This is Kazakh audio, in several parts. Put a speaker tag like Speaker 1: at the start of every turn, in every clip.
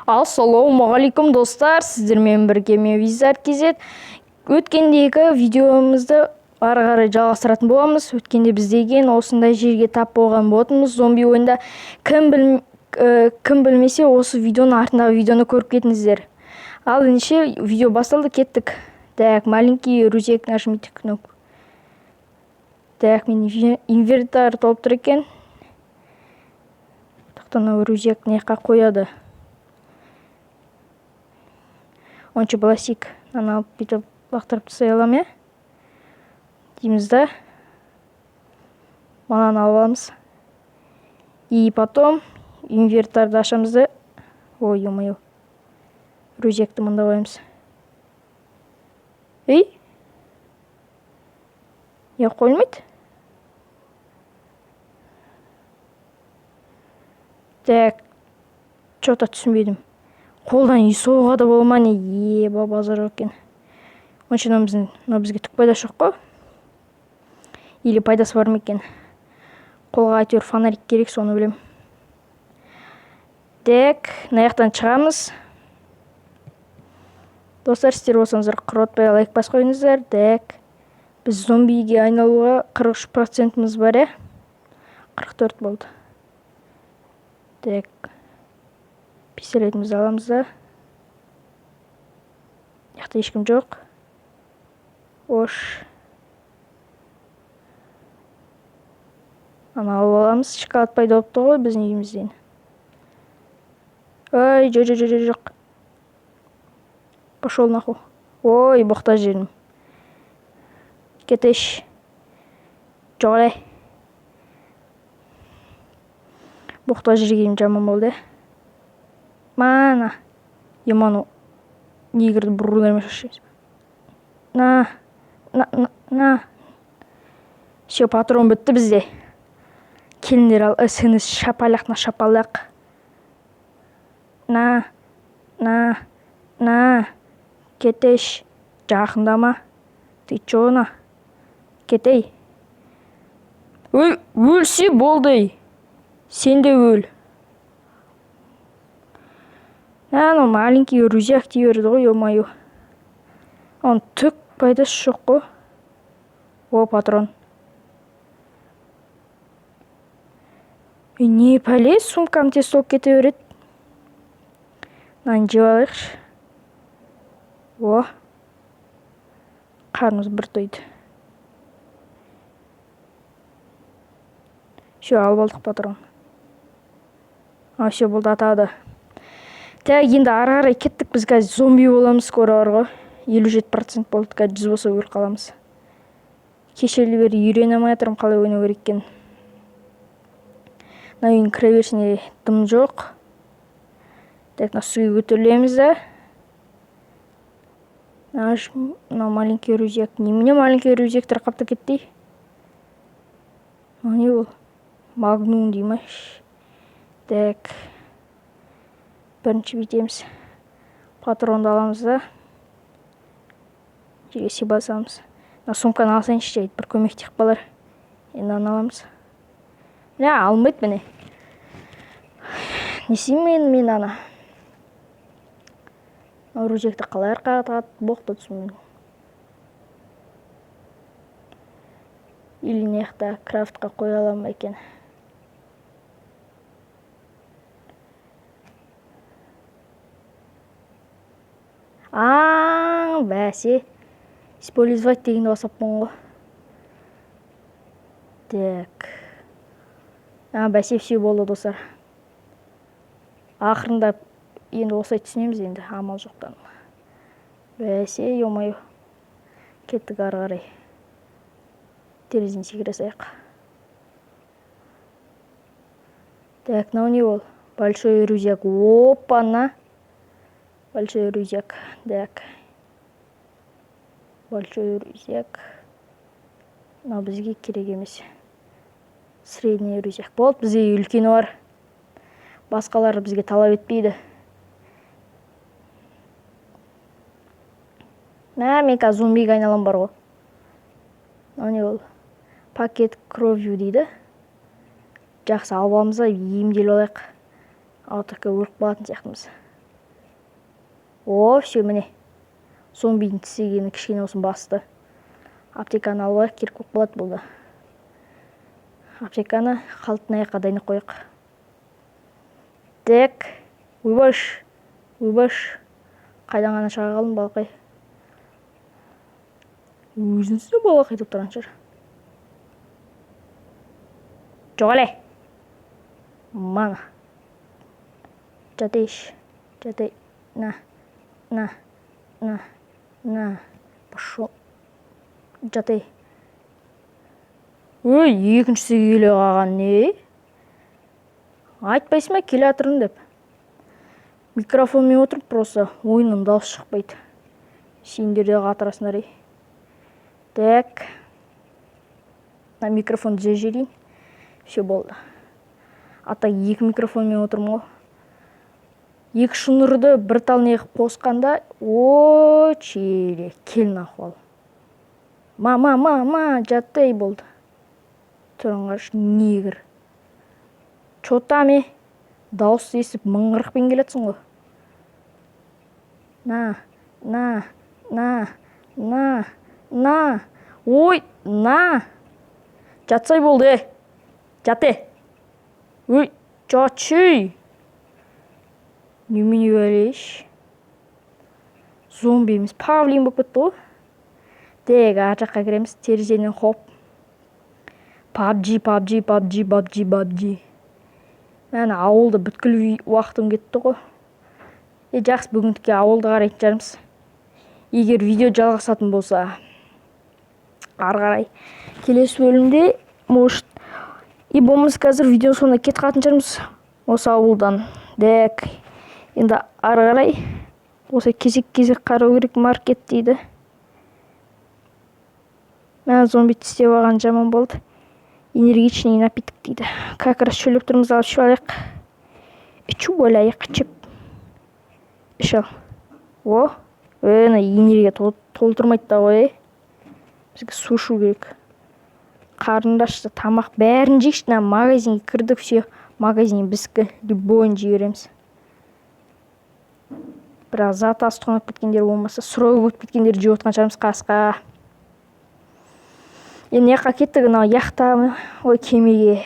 Speaker 1: Ассалаумағалейкум, достар! Сіздермен бірге мен, Визард KZ. Өткендегі видеомызды ары қарай жалғастыратын боламыз. Өткенде біз деген осындай жерге тап болған болатынбыз зомби ойында. Кім білмесе, осы видеоның артындағы видеоны көріп кетіңіздер. Ал ендеше видео басталды, кеттік. Так, маленький рюкзак, нажмите кнопку. Так, мен инвентарь толып тұр екен. Тоқта, рюкзак мына жаққа қояды. Онша быласик, мынаны алып, бүйтіп лақтырып тастай аламын, иә, дейміз да, мынаны алып аламыз. И потом инвентарды ашамыз да, ой, ё-моё, рюкзакты мында қоямыз. Ей, не қойылмайды? Так, че-то түсінбедім. Қолдан үй соғуға да бола ма, не? Еба, базар жоқ екен. Онша мынау біздің, мынау бізге түк пайдасы жоқ қой. Или пайдасы бар ма екен? Қолға әйтеуір фонарик керек, соны білемін. Так, мына жақтан шығамыз. Достар, сіздер болсаңыздар, құр отпай лайк басып қойыңыздар. Так, біз зомбиге айналуға 43 процентіміз бар, иә, 44 болды. Так, пистолетімізді аламыз да. Мына жақта ешкім жоқ. Ош, ана алып аламыз. Шоколад пайда болыпты ғой біздің үйімізден. Ой, жоқ, жоқ, жоқ, жоқ, пошел нахуй! Ой, боқта жерім, кетеші, жоқ ей. Боқта жегенім жаман болды, иә. Мана ема, негрді бұрын шашаймыз. На, на, на, на! Все, патрон бітті бізде. Келіңдер, ал сіңіз, шапалақ на шапалақ, на, на, на, кетеш, жақындама. Ты че, на, кетей. Ой, өлсе болды, ей, сен де өл. Анау маленький рюкзак дей берді ғой, ё-моё, оның түк пайдасы жоқ қой. О, патрон. Ей, не пәле, сумкам тез толып кете береді. Мынаны жеп алайықшы. О, қарнымыз бір тойды. Все, алып алдық патрон. А, все, болды, атады. Так, енді ары қарай кеттік. Біз қазір зомби боламыз скоро бар ғой. 57% болды, қазір 100 болса, өліп қаламыз. Кешелі бері үйрене алмай жатырмын қалай ойнау керек екенін. Мына үйдің кіре берісінде дым жоқ. Так, мына үстіге көтерілеміз да. Мынау маленький рюкзак. Немене, маленький рюкзактар қаптап кетті, ей? Мынау не ол? Магнум дей ма? Так, бірінші бүйтеміз, патронды аламыз да, жерге сыйба саламыз. Мына сумканы алсайыншы, жайт бір көмектеп қалар. Енді мынаны аламыз. Міне, алынбайды, міне. Не істеймін енді мен? Ана мынау рюкзакты қалай арқаға тағады, боқты түсінбедім. Или мына жақта крафтқа қоя аламын ба екен? А, бәсе, использовать дегенді басыппын ғой. Так, а, бәсе, все, болды, достар. Ақырындап енді осылай түсінеміз енді, амал жоқтан. Бәсе, ё-моё, кеттік ары қарай. Терезеден секіре салайық. Так, мынау не ол? Большой рюкзак. Опа на, большой рюкзак. Так, большой рюкзак мынау бізге керек емес. Средний рюкзак болды, бізге үлкені бар. Басқалары бізге талап етпейді. Мә, мен қазір зомбиге айналамын бар ғой. Мынау не ол? Пакет кровью дейді. Жақсы, алып аламыз да, емделіп алайық. А то өліп қалатын сияқтымыз. О, все, міне. Зомбидің тістегені кішкене болсын басты. Аптеканы алып алайық, керек болып қалады бұл да. Аптеканы қалтын аяққа дайындап қояйық. Так, ойбаш, ойбаш. Қайдан ғана шыға қалдым, балақай. Өзіңсің балақай деп тұрған шығар. Жоқ әле. Мана. Жатайшы. Жатай. На. На. На. На. Пошел. Жатай. Ой, екіншісі келе қалған не? Айтпайсың ба келе жатырмын деп. Микрофонмен отырып просто ойынның дауысы шықпайды. Сендер де қатырасыңдар, ей. Так. Мына микрофон түзе жіберейін. Все, болды. Ата екі микрофонмен отырмын ғой. Екі шнурды бір тал не қылып қосқанда, о, челе, кел нахуй ал. Ма, ма, ма, ма, жаттай болды. Түрін қарашы, негр. Чё там, е? Дауыс естіп 1040-пен келатсың ғой. На, на, на, на, на. Ой, на. Жатсай болды, е. Жат, е. Ой, жатшы. Немене бәлеш? Зомби емес, павлин болып кетті ғой. Так, ар жаққа кіреміз, терезеден хоп. PUBG, PUBG, PUBG, PUBG, PUBG. Әне ауылда бүткіл уақытым кетті ғой. Е, жақсы, бүгіндікке ауылды қарайтын шығармыз. Егер видео жалғасатын болса, ары қарай келесі бөлімде, может, и болмаса қазір видео соңына кетіп қалатын шығармыз осы ауылдан. Так, енді ары қарай осы кезек-кезек қарау керек. Маркет дейді. Мә, зомби тістеп алған, жаман болды. Энергичный напиток дейді. Как раз шөлдеп тұрмыз, алып ішіп алайық. Ішіп алайық, ішіп. Іш ал. О, ана энергия толтырмайды да ғой, е. Бізге су ішу керек. Қарынды ашты, тамақ бәрін жейікші. Мына магазинге кірдік, все, магазин біздікі, любойын жей береміз. Бірақ зат аз тоңып кеткендер болмаса, срогы өтіп кеткендер жеп отқан шығармыз қасқа. Енді мына жаққа кеттік, анау яхта, ой, кемеге.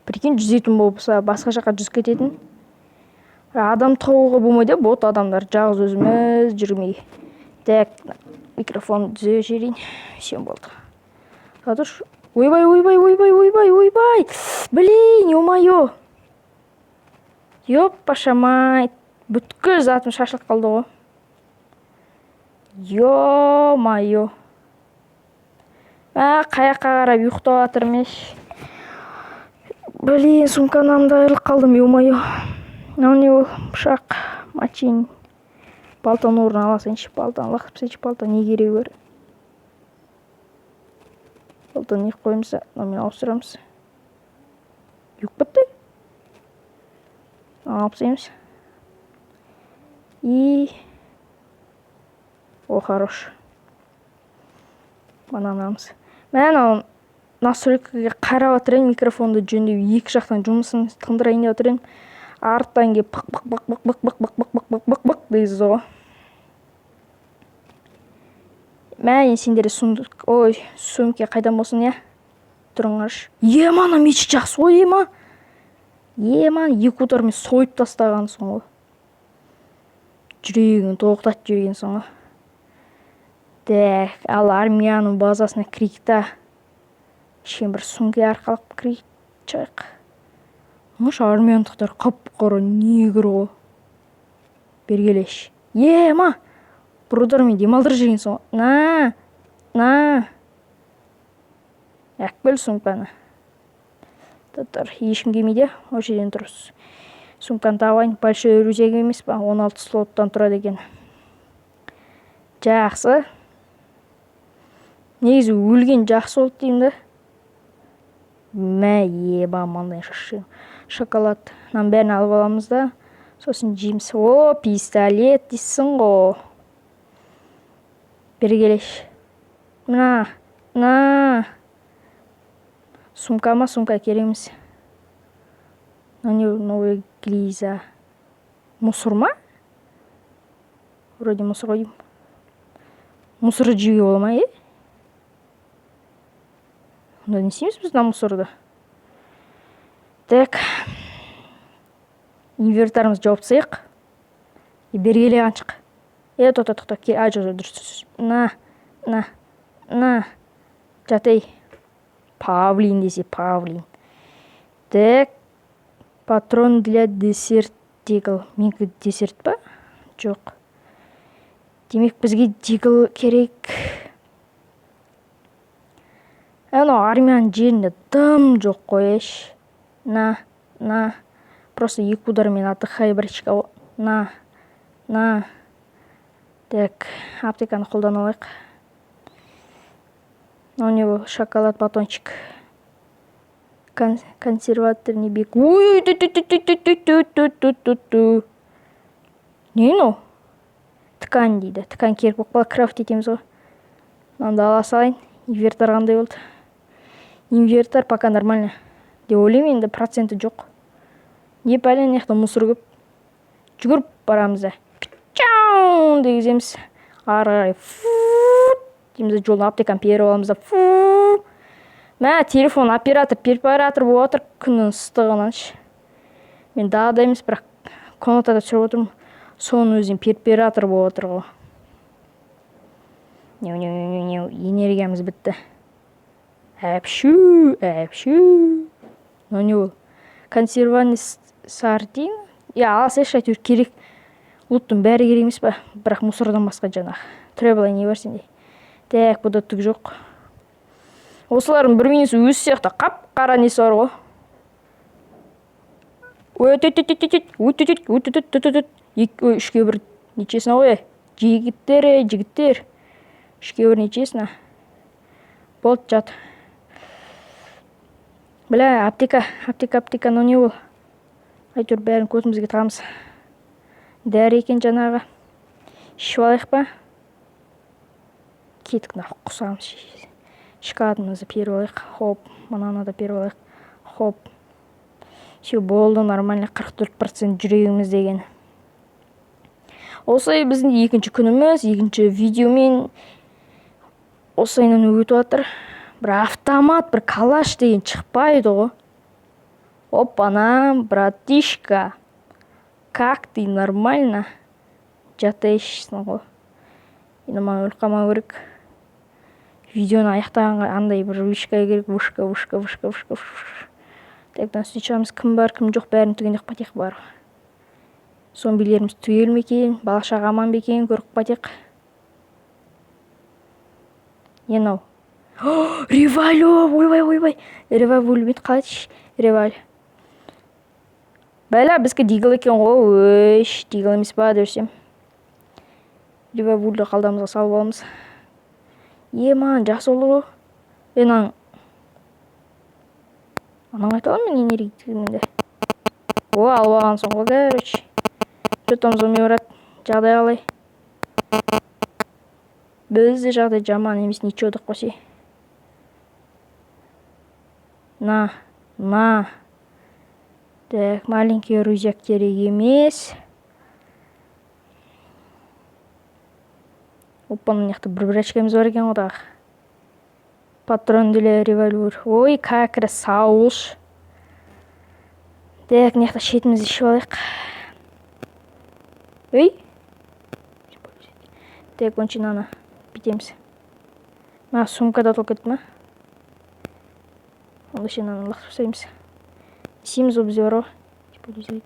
Speaker 1: Прикинь, жүзетін болса, басқа жаққа жүзіп кететін. Адам табуға болмайды, бот адамдар, жалғыз өзіміз жүрмей. Так, микрофон түзе жіберейін. Все, болды. Тұршы. Ойбай, ойбай, ойбай, ойбай, ойбай. Блин, ё-моё. Ёппаша мать. Бүткіл затым шашылып қалды ғой. Ё-моё. Мә, қай жаққа қарап ұйықтап жатырмын, еш. Блин, сумкамнан да айырылып қалдым, ё-моё. Мынау не ол? Пышақ, мачень. Балтаның орнына ала салайыншы, балтаны лақтырып тастайыншы, балта не керегі бар? Балтаны не қоямыз да, мынамен ауыстырамыз. Не болып кетті? Алып тастаймыз. И о, хорош. Мынаны аламыз. Мә, анау настройкаға қарап жатыр едім, микрофонды жөндеу екі жақтан жұмысын тындырайын деп жатыр едім. Арттан келіп пық пық пық пық пық пық пық пық пық пық пық пық дегізді ғой. Мә, енді сендерде сундук, ой, сөмке қайдан болсын, иә? Түрін қарашы. Ема, ана меч жақсы ғой, ема. Ема, екі удармен сойып тастағансың ғой. Жүрегін тоқтатып жібергенсің ғой. Так, ал армияның базасына кірейік та. Кішкене бір сөмке арқалап кірейік, шығайық. Мыш армяндықтар қап-қара негр ғой. Бері келеші. Ема! Бір удармен демалдырып жібергенсің ғой. На! На! Әкел сумканы. Тұр, ешкім келмейді, осы жерден тұр. Сумканы табайын. Большой рюкзак емес па? 16 слоттан тұрады екен. Жақсы. Негізі өлген жақсы болды деймін да. Мә, еба, мынандай шоколад. Мынаның бәрін алып аламыз да, сосын жейміз. О, пистолет дейсің ғой. Бері келеші. Мына, мына. Сумка ма, сумка керек емес. Мынау не, новый глиза. Мусор ма? Вроде мусор ғой деймін. Мусорды жеуге бола ма, е? Онда не істейміз біз мына мусорды? Так, инвентарымызды жауып тастайық. И бері келе, қаншық. Е, тоқта, тоқта. А, жоқ, жоқ, дұрыс, дұрыс. На, на, на, жат. Ей, павлин десе, павлин. Так, патрон для Десерт Дигл. Менікі десерт па? Жоқ, демек, бізге дигл керек. Анау армияның жерінде дым жоқ қой еш. На, на, просто екі удармен отдыхай, братишка. На, на. Так, аптеканы қолдана алайық. Мынау не бұл? Шоколад, батончик, консерваторный бек. Ой, ту. Не мынау? Ткань дейді. Ткань керек болып қалады, крафт етеміз ғой. Мынаны да ала салайын. Инвентарь қандай болды? Инвентарь пока нормально деп ойлаймын енді, проценті жоқ. Не пәле, мына жақта мусор көп. Жүгіріп барамыз да, чау дегіземіз. Ары қарай дейміз да, жолдан аптеканы періп аламыз да. Фу, мә, телефон оператор перфоратор болып жатыр күннің ыстығынан ше. Мен далада емес, бірақ комнатада түсіріп отырмын, соның өзінен перфоратор болып жатыр ғой. Неу, неу, неу, неу, энергиямыз бітті. Әпшу, әпшу. Мынау не ол? Консервированный сардин. Иә, ала салайықшы, әйтеуір керек. Луттың бәрі керек емес па? Бірақ мусордан басқа. Жаңағы тұра былай, не бар сенде? Так, бұда түк жоқ. Осылардың бір минусы, өзі сияқты қап қара несі бар ғой. Ой, 3-1 нечестно ғой, жігіттер. Ей, жігіттер, 3-1 нечестно болды. Жат, бля. Аптека, аптека, аптека. Мынау не ол? Әйтеуір бәрін көзімізге тығамыз. Дәрі екен жаңағы, ішіп алайық па? Кеттік, нахуй, құсамыз. Шоколадымызды періп алайық. Хоп, мынаны да періп алайық. Хоп, все, болды, нормально. 44% жүрегіміз деген. Осылай біздің екінші күніміз, екінші видеомен осылайынан өтіп жатыр. Бір автомат, бір калаш деген шықпайды ғой. Опа-на, братишка, как ты, нормально жатайсың ғой? Енді маған өліп қалмау керек. Видеоны аяқтағанға андай бір вышка керек, вышка, вышка, вышка, вышка. Так, мына үстіне шығамыз. Кім бар, кім жоқ, бәрін түгендеп қайтайық. Бар зомбилеріміз түгел ме екен, бала шаға аман ба екен, көріп қайтайық. Не мынау? Револьвер! Ойбай, ойбай, револьвер қалай? Револь, бәлә, біздікі дигл екен ғой. Өш, дигл емес па деп жүрсем. Револьверді қалтамызға салып аламыз. Е, маған жақсы болды ғой. Е, мынаның, ананы қайта аламын мен энергетикімді. О, алып алғансың ғой. Короче, че там, зомби, брат, жағдай қалай? Бізде жағдай жаман емес, ничего деп қойсай. На, на. Так, маленький рюкзак керек емес. Опа, мына жақта бір брачкамыз бар екен ғой тағы. Патрон для револьвер. Ой, как раз сауылш. Так, мына жақта шетімізді ішіп алайық. Ей, так, онша мынаны бүйтеміз. Мына сумкада толып кетті ма? Онда ше, мынаны лақтырып тастаймыз. Не істейміз ол? Бізде бар ғой,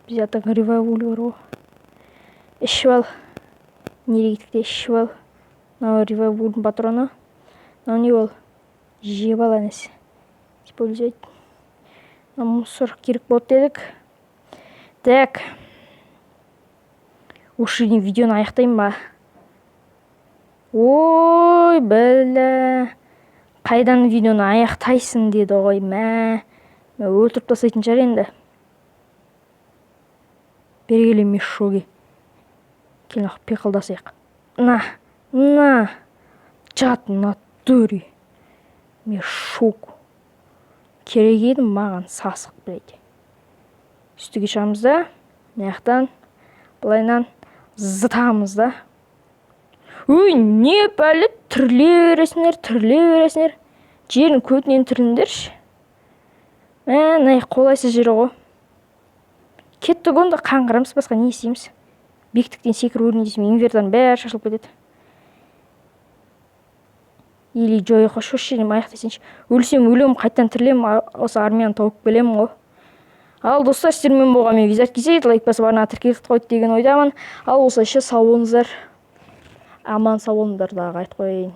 Speaker 1: бізде ата револьвер бар ғой. Ішіп ал, энергетикті ішіп ал. Мынау револьвердің патроны. Мынау не ол? Жеп ал, әнесі. Использовать. Мынау мусор керек болды дедік. Так, осы жерден видеоны аяқтаймын ба? Ой, бәлә, қайдан видеоны аяқтайсың деді ғой. Мә, өлтіріп тастайтын шығар енді. Бері келе, мешоги, кел, пиқылдасайық. На, на, жат, в натуре мешок керек еді маған, сасық, блядь. Үстіге шығамыз да, мына жақтан былайынан Зытамыз да. Өй, не пәле, тіріле бересіңдер, тіріле бересіңдер. Жердің көтінен тіріліңдерші. Мә, мына қолайсыз жері ғой. Кеттік онда, қаңғырамыз, басқа не істейміз? Биіктіктен секіріп өлейін десем, инвентарьдың бәрі шашылып кетеді. Или жойық, осы жерден аяқтайсыншы. Өлсем өлемін, қайтадан тірілемін, осы армияны тауып келемін ғой. Ал, достар, сіздермен болған мен, Визард Кизет. Лайк басып, арнаға тіркеліп қойды деген ойдамын. Ал осылайша, сау болыңыздар, аман сау болыңдар, дағы айтып қояйын.